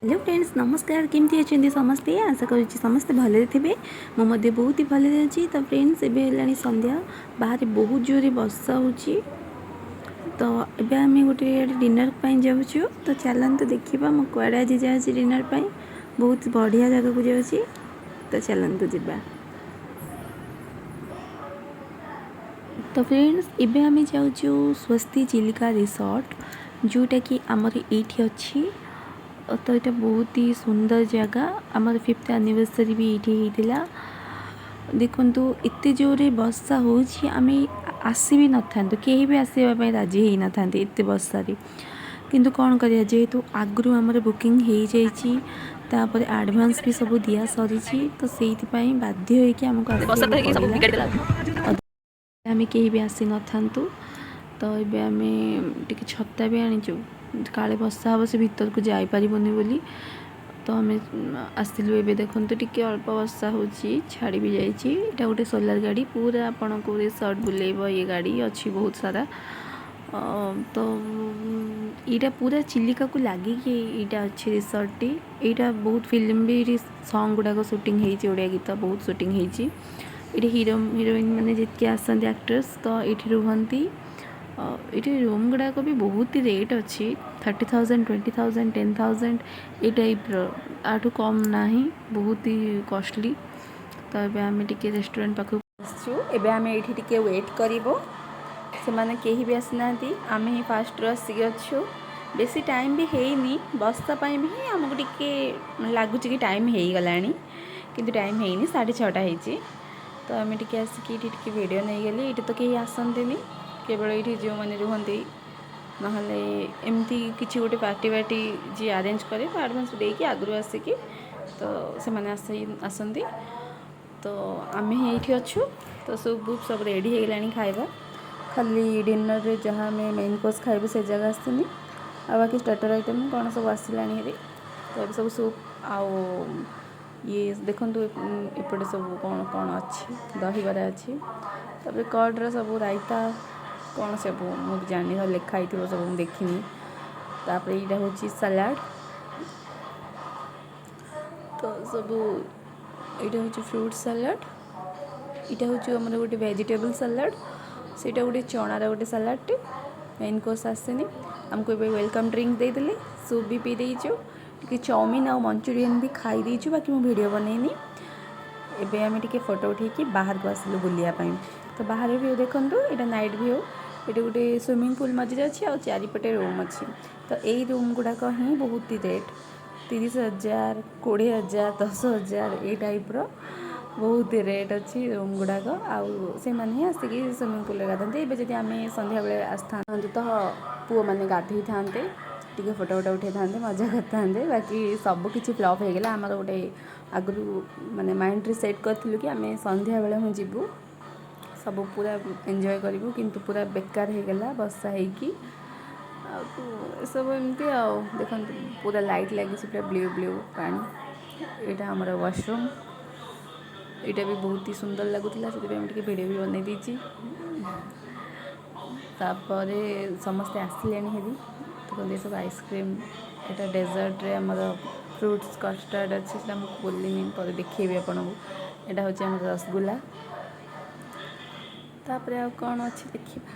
Hello friends, ନମସ୍କାର। କେମିତି ଅଛନ୍ତି ସମସ୍ତେ? ଆଶା କରୁଛି ସମସ୍ତେ ଭଲରେ ଥିବେ। ମୁଁ ମଧ୍ୟ ବହୁତ ହି ଭଲରେ ଅଛି। ତ ଫ୍ରେଣ୍ଡସ୍, ଏବେ ହେଲାଣି ସନ୍ଧ୍ୟା, ବାହାରେ ବହୁତ ଜୋରରେ ବର୍ଷା ହେଉଛି। ତ ଏବେ ଆମେ ଗୋଟେ ଡିନର୍ ପାଇଁ ଯାଉଛୁ। ତ ଚାଲନ୍ତୁ ଦେଖିବା ମୁଁ କୁଆଡ଼େ ଆଜି ଯାଉଛି ଡିନର୍ ପାଇଁ। ବହୁତ ବଢ଼ିଆ ଜାଗାକୁ ଯାଉଛି, ତ ଚାଲନ୍ତୁ ଯିବା। ତ ଫ୍ରେଣ୍ଡସ୍, ଏବେ ଆମେ ଯାଉଛୁ ସ୍ୱସ୍ତି ଚିଲିକା ରିସର୍ଟ, ଯେଉଁଟାକି ଆମର ଏଇଠି ଅଛି। ତ ଏଇଟା ବହୁତ ହି ସୁନ୍ଦର ଜାଗା। ଆମର ଫିଫ୍ଥ ଆନିଭର୍ସରୀ ବି ଏଇଠି ହେଇଥିଲା। ଦେଖନ୍ତୁ, ଏତେ ଜୋରରେ ବର୍ଷା ହେଉଛି, ଆମେ ଆସି ବି ନଥାନ୍ତୁ, କେହି ବି ଆସିବା ପାଇଁ ରାଜି ହେଇନଥାନ୍ତେ ଏତେ ବର୍ଷାରେ। କିନ୍ତୁ କ'ଣ କରିବା, ଯେହେତୁ ଆଗରୁ ଆମର ବୁକିଂ ହେଇଯାଇଛି, ତାପରେ ଆଡ଼ଭାନ୍ସ ବି ସବୁ ଦିଆ ସରିଛି, ତ ସେଇଥିପାଇଁ ବାଧ୍ୟ ହେଇକି ଆମକୁ ବର୍ଷା ତ ଆସିବାକୁ ହେଇକି ସବୁ ପଡ଼ିଲା। ବିଗାଡ଼ି ଦେଲା। ଆମେ କେହି ବି ଆସିନଥାନ୍ତୁ। ତ ଏବେ ଆମେ ଟିକେ ଛତା ବି ଆଣିଛୁ, କାଳେ ବର୍ଷା ହେବ, ସେ ଭିତରକୁ ଯାଇପାରିବୁନି ବୋଲି। ତ ଆମେ ଆସିଲୁ। ଏବେ ଦେଖନ୍ତୁ, ଟିକେ ଅଳ୍ପ ବର୍ଷା ହେଉଛି, ଛାଡ଼ି ବି ଯାଇଛି। ଏଇଟା ଗୋଟେ ସୋଲାର ଗାଡ଼ି, ପୁରା ଆପଣଙ୍କୁ ରିସର୍ଟ ବୁଲେଇବ। ଇଏ ଗାଡ଼ି ଅଛି ବହୁତ ସାରା। ତ ଏଇଟା ପୁରା ଚିଲିକାକୁ ଲାଗିକି ଏଇଟା ଅଛି ରିସର୍ଟଟି। ଏଇଟା ବହୁତ ଫିଲ୍ମ ବି ଏଇଠି, ସଙ୍ଗ ଗୁଡ଼ାକ ସୁଟିଂ ହେଇଛି, ଓଡ଼ିଆ ଗୀତ ବହୁତ ସୁଟିଂ ହେଇଛି ଏଇଠି। ହିରୋ ହିରୋଇନ୍ ମାନେ ଯେତିକି ଆସନ୍ତି, ଆକ୍ଟ୍ରେସ୍, ତ ଏଇଠି ରୁହନ୍ତି। ଏଇଠି ରୁମ୍ ଗୁଡ଼ାକ ବି ବହୁତ ରେଟ୍ ଅଛି, 30,000, 20,000, 10,000 ଏଇ ଟାଇପ୍ର, ୟାଠୁ କମ୍ ନାହିଁ, ବହୁତ ହି କଷ୍ଟଲି। ତ ଏବେ ଆମେ ଟିକେ ରେଷ୍ଟୁରାଣ୍ଟ ପାଖକୁ ଆସିଛୁ। ଏବେ ଆମେ ଏଇଠି ଟିକେ ୱେଟ୍ କରିବୁ। ସେମାନେ କେହି ବି ଆସିନାହାନ୍ତି, ଆମେ ହିଁ ଫାଷ୍ଟରୁ ଆସିକି ଅଛୁ। ବେଶୀ ଟାଇମ୍ ବି ହେଇନି। ବର୍ଷା ପାଇଁ ବି ହିଁ ଆମକୁ ଟିକେ ଲାଗୁଛି କି ଟାଇମ୍ ହେଇଗଲାଣି, କିନ୍ତୁ ଟାଇମ୍ ହେଇନି, 6:30 ହେଇଛି। ତ ଆମେ ଟିକେ ଆସିକି ଏଇଠି ଟିକେ ଭିଡ଼ିଓ ନେଇଗଲି। ଏଇଠି ତ କେହି ଆସନ୍ତିନି, କେବଳ ଏଇଠି ଯେଉଁମାନେ ରୁହନ୍ତି, ନହେଲେ ଏମିତି କିଛି ଗୋଟେ ପାର୍ଟି ବାର୍ଟି ଯିଏ ଆରେଞ୍ଜ କରେ, ତ ଆଡ଼ଭାନ୍ସ ଦେଇକି ଆଗରୁ ଆସିକି ତ ସେମାନେ ଆସନ୍ତି। ତ ଆମେ ହିଁ ଏଇଠି ଅଛୁ। ତ ସବୁ ସବୁ ରେଡ଼ି ହେଇଗଲାଣି ଖାଇବା, ଖାଲି ଡିନରରେ ଯାହା ଆମେ ମେନ୍ କୋର୍ସ ଖାଇବୁ ସେ ଜାଗା ଆସିନି। ଆଉ ବାକି ଷ୍ଟାର୍ଟର୍ ଆଇଟମ୍ କ'ଣ ସବୁ ଆସିଲାଣି ହେରି। ତ ଏବେ ସବୁ ସୁପ୍ ଆଉ ଇଏ ଦେଖନ୍ତୁ, ଏପଟେ ସବୁ କ'ଣ କ'ଣ ଅଛି। ଦହିବରା ଅଛି, ତାପରେ କର୍ଡ଼ର ସବୁ ରାଇତା କ'ଣ ସବୁ ମୁଁ ବି ଜାଣିନି, ସବୁ ଲେଖା ହେଇଥିବ, ସବୁ ମୁଁ ଦେଖିନି। ତାପରେ ଏଇଟା ହେଉଛି ସାଲାଡ଼। ତ ସବୁ ଏଇଟା ହେଉଛି ଫ୍ରୁଟ୍ ସାଲାଡ଼, ଏଇଟା ହେଉଛି ଆମର ଗୋଟେ ଭେଜିଟେବଲ୍ ସାଲାଡ଼, ସେଇଟା ଗୋଟେ ଚଣାର ଗୋଟେ ସାଲାଡ଼ଟେ। ମେନ୍ କୋର୍ସ ଆସିନି। ଆମକୁ ଏବେ welcome drink ଦେଇଦେଲେ, ସୁପ୍ ବି ପିଇ ଦେଇଛୁ, ଟିକେ ଚାଉମିନ୍ ଆଉ ମଞ୍ଚୁରିଆନ୍ ବି ଖାଇ ଦେଇଛୁ, ବାକି ମୁଁ ଭିଡ଼ିଓ ବନେଇନି। ଏବେ ଆମେ ଟିକେ ଫଟୋ ଉଠେଇକି ବାହାରକୁ ଆସିଲୁ ବୁଲିବା ପାଇଁ। ତ ବାହାର ଭିଉ ଦେଖନ୍ତୁ, ଏଇଟା ନାଇଟ୍ ଭିଉ। ଏଠି ଗୋଟେ ସୁଇମିଂ ପୁଲ୍ ମଝିରେ ଅଛି ଆଉ ଚାରିପଟେ ରୁମ୍ ଅଛି। ତ ଏଇ ରୁମ୍ ଗୁଡ଼ାକ ହିଁ ବହୁତ ରେଟ୍, 30,000, 20,000, 10,000, ଏଇ ଟାଇପ୍ର ବହୁତ ରେଟ୍ ଅଛି ରୁମ୍ ଗୁଡ଼ାକ। ଆଉ ସେମାନେ ହିଁ ଆସିକି ସୁଇମିଂ ପୁଲ୍ରେ ଗାଧାନ୍ତି। ଏବେ ଯଦି ଆମେ ସନ୍ଧ୍ୟାବେଳେ ଆସିଥାନ୍ତୁ, ତ ପୁଅମାନେ ଗାଧେଇଥାନ୍ତେ, ଟିକେ ଫଟୋ ଫଟୋ ଉଠେଇଥାନ୍ତେ, ମଜା କରିଥାନ୍ତେ। ବାକି ସବୁ କିଛି ଫ୍ଲପ୍ ହେଇଗଲା। ଆମର ଗୋଟେ ଆଗରୁ ମାନେ ମାଇଣ୍ଡରେ ସେଟ୍ କରିଥିଲୁ କି ଆମେ ସନ୍ଧ୍ୟାବେଳେ ହିଁ ଯିବୁ, ସବୁ ପୁରା ଏନ୍ଜୟ କରିବୁ, କିନ୍ତୁ ପୁରା ବେକାର ହେଇଗଲା ବର୍ଷା ହେଇକି। ଆଉ ଏସବୁ ଏମିତି। ଆଉ ଦେଖନ୍ତୁ, ପୁରା ଲାଇଟ୍ ଲାଗିଛି, ପୁରା ବ୍ଲୁ ବ୍ଲୁ ପାଣି। ଏଇଟା ଆମର ୱାସରୁମ୍। ଏଇଟା ବି ବହୁତ ହି ସୁନ୍ଦର ଲାଗୁଥିଲା, ସେଥିପାଇଁ ମୁଁ ଟିକେ ଭିଡ଼ିଓ ବି ବନେଇ ଦେଇଛି। ତାପରେ ସମସ୍ତେ ଆସିଲେଣି ହେରି। ଦେଖନ୍ତୁ, ଏସବୁ ଆଇସ୍କ୍ରିମ୍, ଏଇଟା ଡେଜର୍ଟରେ ଆମର ଫ୍ରୁଟ୍ସ କଷ୍ଟାର୍ଡ଼ ଅଛି। ସେଟା ମୁଁ ଖୋଲିନି, ପରେ ଦେଖେଇବି ଆପଣଙ୍କୁ। ଏଇଟା ହେଉଛି ଆମର ରସଗୁଲା। ତାପରେ ଆଉ କ'ଣ ଅଛି ଦେଖିବା।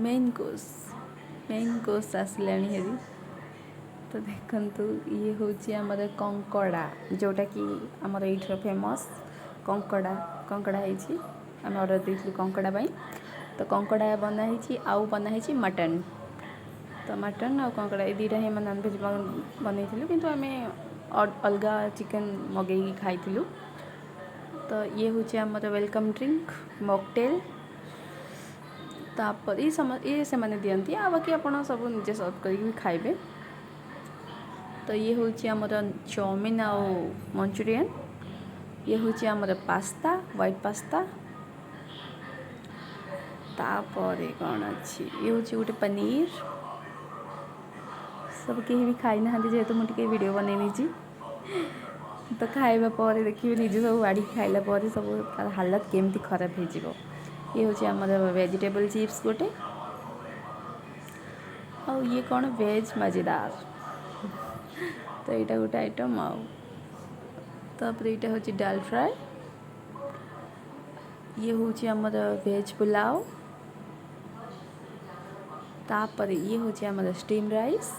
ମେନ୍ କୋର୍ସ, ମେନ୍ କୋର୍ସ ଆସିଲାଣି ହେରି। ତ ଦେଖନ୍ତୁ, ଇଏ ହେଉଛି ଆମର କଙ୍କଡ଼ା, ଯେଉଁଟାକି ଆମର ଏଇଠିର ଫେମସ୍ କଙ୍କଡ଼ା। କଙ୍କଡ଼ା ହେଇଛି, ଆମେ ଅର୍ଡ଼ର ଦେଇଥିଲୁ କଙ୍କଡ଼ା ପାଇଁ। ତ କଙ୍କଡ଼ା ବନା ହେଇଛି ଆଉ ବନା ହେଇଛି ମଟନ୍। ତ ମଟନ୍ ଆଉ କଙ୍କଡ଼ା ଏ ଦୁଇଟା ହିଁ ଆମେ ନନଭେଜ୍ ବନେଇଥିଲୁ, କିନ୍ତୁ ଆମେ ଅଲଗା ଚିକେନ୍ ମଗେଇକି ଖାଇଥିଲୁ। ତ ଇଏ ହେଉଛି ଆମର welcome drink mocktail. ତାପରେ ଇଏ ସେମାନେ ଦିଅନ୍ତି, ଆଉ ବାକି ଆପଣ ସବୁ ନିଜେ ସର୍ଭ କରିକି ବି ଖାଇବେ। ତ ଇଏ ହେଉଛି ଆମର ଚାଉମିନ୍ ଆଉ ମଞ୍ଚୁରିଆନ୍। ଇଏ ହେଉଛି ଆମର ପାସ୍ତା, ହ୍ୱାଇଟ୍ ପାସ୍ତା। ତାପରେ କ'ଣ ଅଛି? ଇଏ ହେଉଛି ଗୋଟେ ପନିର। ସବୁ କେହି ବି ଖାଇନାହାନ୍ତି, ଯେହେତୁ ମୁଁ ଟିକେ ଭିଡ଼ିଓ ବନେଇ ନେଇଛି। ତ ଖାଇବା ପରେ ଦେଖିବେ, ନିଜେ ସବୁ ବାଢ଼ିକି ଖାଇଲା ପରେ ସବୁ ତାର ହାଲତ କେମିତି ଖରାପ ହେଇଯିବ। ଇଏ ହେଉଛି ଆମର ଭେଜିଟେବଲ୍ ଚିପ୍ସ ଗୋଟେ। ଆଉ ଆଉ ଇଏ କ'ଣ ଭେଜ୍ ମଜେଦାର। ତ ଏଇଟା ଗୋଟେ ଆଇଟମ୍। ଆଉ ତାପରେ ଏଇଟା ହେଉଛି ଡାଲ ଫ୍ରାଏ। ଇଏ ହେଉଛି ଆମର ଭେଜ୍ ପୁଲାଉ। ତାପରେ ଇଏ ହେଉଛି ଆମର ଷ୍ଟିମ୍ ରାଇସ୍।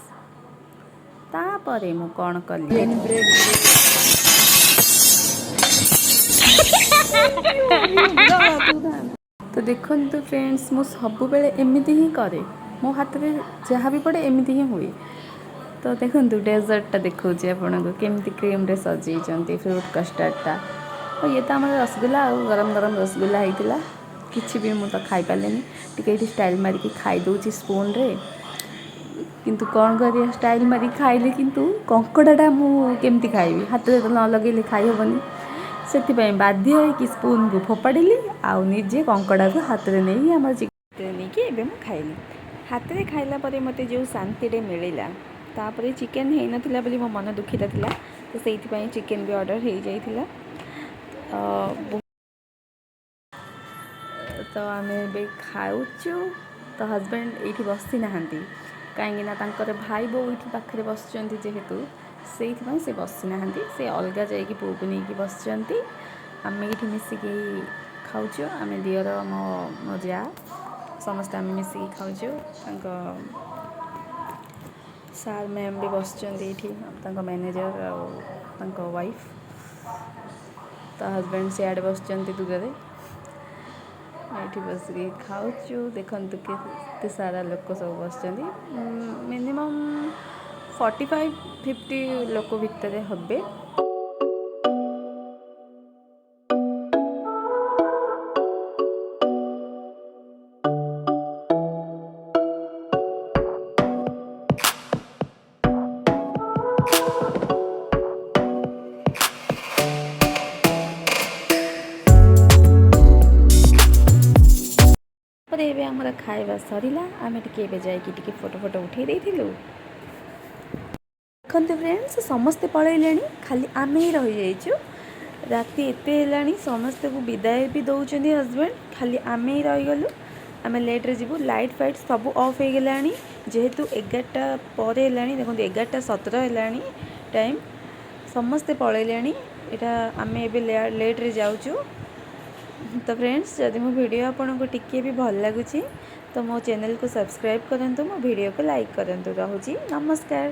ତାପରେ ମୁଁ କ'ଣ କଲି, ତ ଦେଖନ୍ତୁ ଫ୍ରେଣ୍ଡସ୍, ମୁଁ ସବୁବେଳେ ଏମିତି ହିଁ କରେ। ମୋ ହାତରେ ଯାହା ବି ପଡ଼େ, ଏମିତି ହିଁ ହୁଏ। ତ ଦେଖନ୍ତୁ, ଡେଜର୍ଟଟା ଦେଖାଉଛି ଆପଣଙ୍କୁ, କେମିତି କ୍ରିମ୍ରେ ସଜେଇଛନ୍ତି ଫ୍ରୁଟ୍ କଷ୍ଟାର୍ଡ଼ଟା। ଆଉ ଇଏ ତ ଆମର ରସଗୋଲା। ଆଉ ଗରମ ଗରମ ରସଗୋଲା ହେଇଥିଲା। କିଛି ବି ମୁଁ ତ ଖାଇପାରିଲିନି। ଟିକେ ଏଇଠି ଷ୍ଟାଇଲ୍ ମାରିକି ଖାଇଦେଉଛି ସ୍ପୁନ୍ରେ। କିନ୍ତୁ କ'ଣ କରିବା, ଷ୍ଟାଇଲ୍ ମାରିକି ଖାଇଲି, କିନ୍ତୁ କଙ୍କଡ଼ାଟା ମୁଁ କେମିତି ଖାଇବି? ହାତରେ ତ ନ ଲଗେଇଲେ ଖାଇ ହେବନି। ସେଥିପାଇଁ ବାଧ୍ୟ ହେଇକି ସ୍ପୁନ୍କୁ ଫୋପାଡ଼ିଲି ଆଉ ନିଜେ କଙ୍କଡ଼ାକୁ ହାତରେ ନେଇକି, ଆମର ଚିକେନ୍ ନେଇକି ଏବେ ମୁଁ ଖାଇଲି। ହାତରେ ଖାଇଲା ପରେ ମୋତେ ଯେଉଁ ଶାନ୍ତିଟେ ମିଳିଲା! ତାପରେ ଚିକେନ୍ ହେଇନଥିଲା ବୋଲି ମୋ ମନ ଦୁଃଖିତ ଥିଲା, ତ ସେଇଥିପାଇଁ ଚିକେନ୍ ବି ଅର୍ଡ଼ର ହେଇଯାଇଥିଲା। ତ ଆମେ ଏବେ ଖାଉଛୁ। ତ ହଜବେଣ୍ଡ ଏଇଠି ବସିନାହାନ୍ତି, କାହିଁକିନା ତାଙ୍କର ଭାଇ ବୋଉ ଏଇଠି ପାଖରେ ବସିଛନ୍ତି ଯେହେତୁ, ସେଇଥିପାଇଁ ସେ ବସିନାହାନ୍ତି। ସେ ଅଲଗା ଯାଇକି ପୁଅକୁ ନେଇକି ବସିଛନ୍ତି। ଆମେ ଏଇଠି ମିଶିକି ଖାଉଛୁ। ଆମେ ଦିଅର, ମୋ ମୋ ଯା, ସମସ୍ତେ ଆମେ ମିଶିକି ଖାଉଛୁ। ତାଙ୍କ ସାର୍ ମ୍ୟାମ୍ ବି ବସିଛନ୍ତି ଏଇଠି, ତାଙ୍କ ମ୍ୟାନେଜର୍ ଆଉ ତାଙ୍କ ୱାଇଫ୍। ତ ହଜବେଣ୍ଡ ସିଆଡ଼େ ବସିଛନ୍ତି ଦୂରରେ। ଏଇଠି ବସିକି ଖାଉଛୁ। ଦେଖନ୍ତୁ, କେତେ ସାରା ଲୋକ ସବୁ ବସିଛନ୍ତି। ମିନିମମ୍ 45-50 ଲୋକ ଭିତରେ ହେବେ। ତାପରେ ଏବେ ଆମର ଖାଇବା ସରିଲା। ଆମେ ଟିକେ ଏବେ ଯାଇକି ଟିକେ ଫଟୋ ଫଟୋ ଉଠେଇ ଦେଇଥିଲୁ। ଦେଖନ୍ତୁ ଫ୍ରେଣ୍ଡସ୍, ସମସ୍ତେ ପଳେଇଲେଣି, ଖାଲି ଆମେ ହିଁ ରହିଯାଇଛୁ। ରାତି ଏତେ ହେଲାଣି, ସମସ୍ତଙ୍କୁ ବିଦାୟ ବି ଦେଉଛନ୍ତି ହଜବେଣ୍ଡ, ଖାଲି ଆମେ ହିଁ ରହିଗଲୁ। ଆମେ ଲେଟ୍ରେ ଯିବୁ। ଲାଇଟ୍ ଫାଇଟ୍ ସବୁ ଅଫ୍ ହେଇଗଲାଣି, ଯେହେତୁ 11ଟା ପରେ ହେଲାଣି। ଦେଖନ୍ତୁ, 11:17 ହେଲାଣି ଟାଇମ୍। ସମସ୍ତେ ପଳେଇଲେଣି। ଏଇଟା ଆମେ ଏବେ ଲେଟ୍ରେ ଯାଉଛୁ। ତ ଫ୍ରେଣ୍ଡସ୍, ଯଦି ମୋ ଭିଡ଼ିଓ ଆପଣଙ୍କୁ ଟିକିଏ ବି ଭଲ ଲାଗୁଛି, ତ ମୋ ଚ୍ୟାନେଲକୁ ସବସ୍କ୍ରାଇବ୍ କରନ୍ତୁ, ମୋ ଭିଡ଼ିଓକୁ ଲାଇକ୍ କରନ୍ତୁ। ରହୁଛି, ନମସ୍କାର।